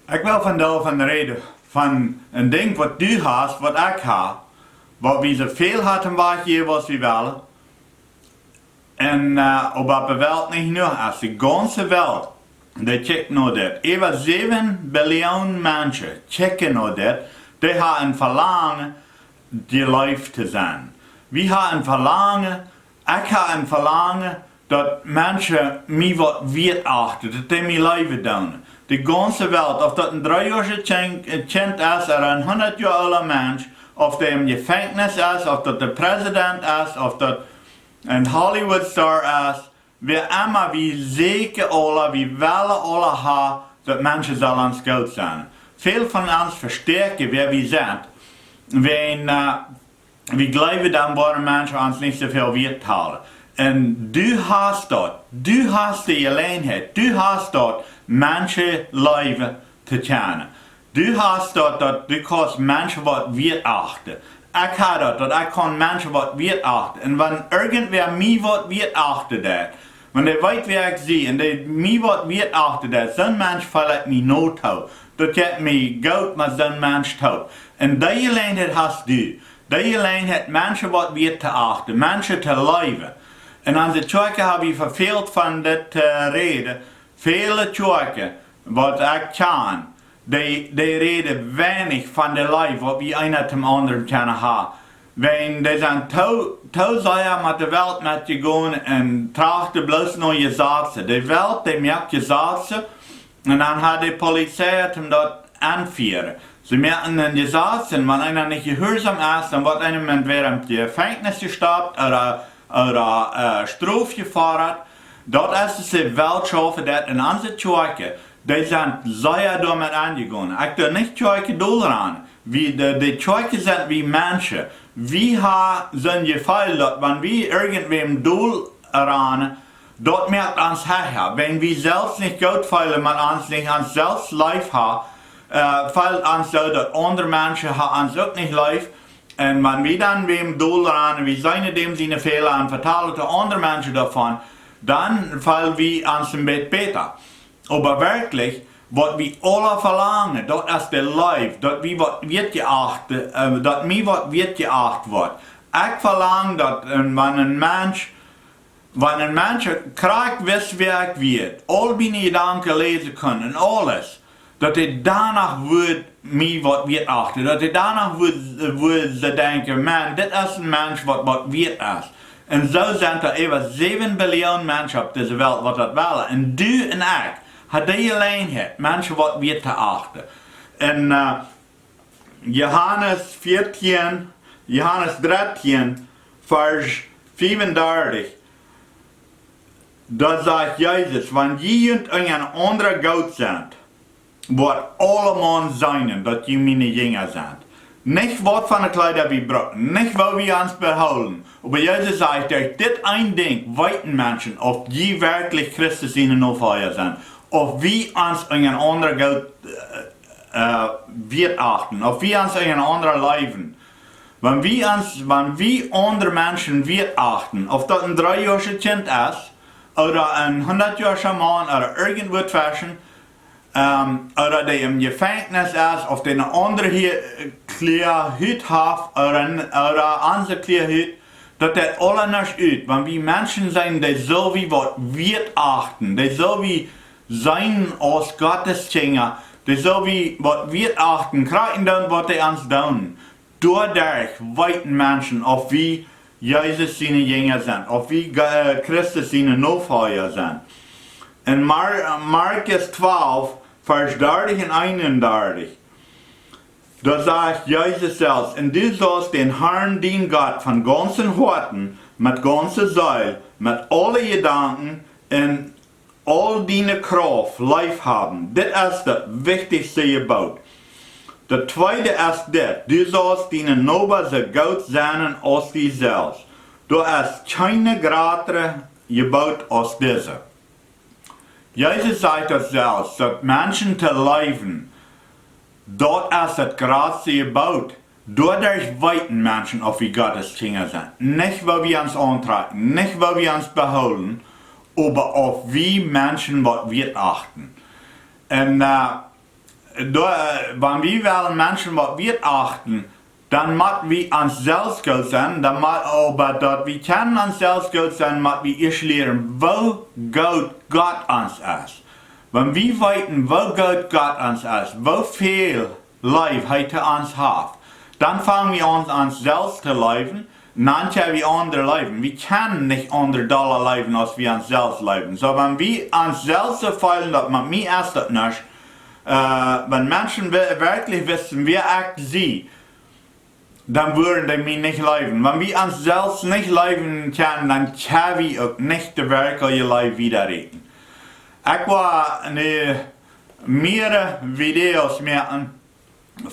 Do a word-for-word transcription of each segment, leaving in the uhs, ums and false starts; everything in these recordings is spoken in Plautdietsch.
Ekj well vondoag von räden von een Dinkj waut du hast, waut ekj ha, waut wie soo väl haben wajchjejäft aus wie wellen. Un, äh, oba opp de Welt nich nopp, aus de gaunze Welt, dee kjikjt no dit. Äwa säwen Billion Menschen kjikjen no dit. Dee haben een Velangen, jeleeft to sennen. Wie haben een Velangen, ekj ha een Velangen, daut Menschen mie waut wieet achten, daut dee mie leewen doonen. De gaunze Welt, auf daut een dreejoascha Kjint, Kjint es, ooda een hundat Joa oola Mensch, auf dee em Jefenkjnis es, auf daut de President es, auf daut een Hollywood-Star es, wäa emma, wie sieekjen aula, wie wellen aula ha, daut Menschen sellen ons goot sennen. Väl von ons vestäakjen wäa wie sent, wan, äh, wie jleewen dan woaren Menschen ons nich soo väl wieet hoolen. Un du hast daut, du hast de Jeläajenheit, du hast daut Menschen leewen to kjennen. Du hast daut, daut du kaust Menschen waut wieet achten. Ekj ha daut, daut ekj kaun Menschen waut wieet achten. Un wan irjentwäa mie waut wieet achten deit, wan dee weet wäa ekj sie un dee mie waut wieet achten deit, soon Mensch feel ekj mie no too. Daut jeit mie goot met soon Mensch too. Un dee Jeläajenheit hast du. Dee Jeläajenheit Menschen waut wieet to achten, Menschen to leewen. Un onse Kjoakjen haben wie vefält von dit, äh, räden. Väle Kjoakjen, waut ekj kjan, dee, dee räden weinich von de Leew, waut wie eena toom aundren kjennen haben. Wan dee sent too, too sea met de Welt metjegonen un trachten bloos no Jesazen. De Welt, dee moakt Jesazen, un dan haft de Polizei toom daut aunfieren. See moaken een Jesaz, un wan eena nich jehuarsom es, dan woat eena entwäda em Jefenkjnis jestoppt ooda, ooda, äh, Strof jefoddat. Daut es de Welt schaufen, daut en onse Kjoakjen, dee sent sea doamet aunjegonen. Ekj doo nich Kjoakjen dol ranen. Wie, de, de Kjoakjen sent wie Menschen. Wie haben soon Jefeel daut, wan wie irjentwäm dol ranen, daut moakt ons hecha. Wan wie selfst nich goot feelen, wan ons nich ons selfst leew haben, äh, feelt ons soo, daut aundre Menschen haben ons uk nich leew. Un wan wie dan wäm dol ranen, wie seenen däm siene Fäla un vetalen to aundre Menschen doavon, dan feelen wie ons een bät bäta. Oba werkjlich, waut wie aula velangen, daut es de Leew, daut wie waut wieet jeacht, äh, daut mie waut wieet jeacht woat. Ekj velang daut, äh, wan een Mensch, wan een Mensch krakjt wist wäa ekj wia, aul miene Jedanken läsen kunn un aules, daut hee doano wudd mie waut wieet achten, daut hee doano wudd, wudd soo denkjen, Maun, dit es een Mensch waut, waut wieet es. Un soo sent doa äwa säwen Billion Menschen opp dise Welt waut daut wellen. Un du un ekj haben de Jeläajenheit, Menschen waut wieet to achten. Un, äh, Johanes vieetieen, Johanes drettieen, Varsch fiefundartich, doa sajcht Jesus: Wan jie junt unjarenaunda goot sent, woat aulemaun seenen, daut jie miene Jinja sent. Nich waut fa Kjleeda wie brucken, nich woo wie ons behoolen. Oba Jesus sajcht, derch dit een Dinkj weeten Menschen, auf jie werkjlich Christus siene Nofolja sent. Auf wie ons unjarenaunda goot, äh, äh, wieet achten, auf wie ons unjarenaunda leewen. Wan wie ons, wan wie aundre Menschen wieet achten, auf daut een dreejoaschet Kjint es, ooda een hundatjoascha Maun, ooda irjentwaut tweschen, ähm, ooda dee em Jefenkjnis es, auf dee eene aundre Hie-, Kjlia Hut haft, ooda een, ooda onse Kjlia Hut, daut deit aula nuscht ut. Wan wie Menschen seenen, dee soo wie waut wieet achten, dee soo wie seenen aus Gottes Kjinja, dee soo wie waut wieet achten, kjrieen dan waut dee ons doonen. Doaderch weeten Menschen, auf wie Jesus siene Jinja sent, auf wie Ga-, äh, Christus siene Nofolja sent. En Mar-, Markus twalf, Varsch dartich un eenundartich, doa sajcht Jesus selfst: Un du saust dän Harn, dien Gott, von gaunzem Hoaten, met gaunze Seel, met aule Jedanken un aul diene Krauft leef haben. Dit es daut wichtichste Jeboot. Daut tweede es dit: Du saust dienen Noba soo goot sennen aus die selfst. Doa es kjeen jratret Jeboot aus dise. Jesus sajcht daut selfst, daut Menschen to leewen, daut es daut jratste Jeboot. Doaderch weeten Menschen, auf wie Gottes Kjinja sent. Nich woo wie ons auntrakjen, nich woo wie ons behoolen, oba auf wie Menschen waut wieet achten. Un, äh, doa, wan wie wellen Menschen waut wieet achten, dan mott wie ons selfst goot sennen, dan mott, oba daut wie kjennen ons selfst goot sennen, mott wie ieescht lieren, woo goot Gott ons es. Wan wie weeten, woo goot Gott ons es, woo väl Leew hee to ons haft, dan fang wie aun, ons selfst to leewen, un dan kjenn wie aundre leewen. Wie kjennen nich aundre dolla leewen aus wie ons selfst leewen. Soo wan wie ons selfst soo feelen, daut met mie es daut nuscht, wan Menschen werkjlich wisten, wäa ekj sie, dan wudden dee mie nich leewen. Wan wie ons selfst nich leewen kjennen, dan kjenn wie uk nich de werkjliche Leew wieda räden. Ekj woa nu mierere Videos moaken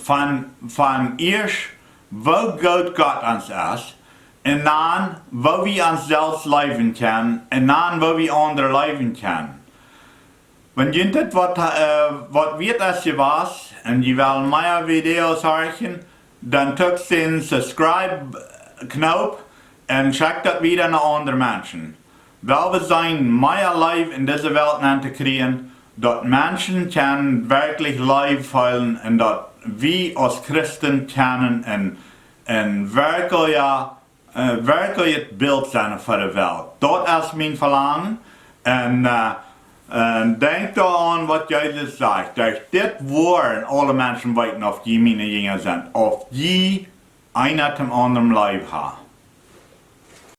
von, von ieescht, woo goot Gott ons es, un dan, woo wie ons selfst leewen kjennen, un dan, woo wie aundre leewen kjennen. Wan junt dit waut wieet es jewast un jie wellen mea Videos horchen, dan drekjt dän subscribe Knoop un schekjt daut wieda no aundre Menschen. Well wie seenen mea Leew en dise Welt nenn to kjrieen, daut Menschen kjennen werkjlich Leew feelen un daut wie aus Christen kjennen en, en werkjlichet Bilt sennen fa de Welt. Daut es mien Velangen. Un, un denkjt doaraun, waut Jesus sajcht: Derch dit woaren aule Menschen weeten, auf jie miene Jinja sent, auf jie eena dän aundren leew haben.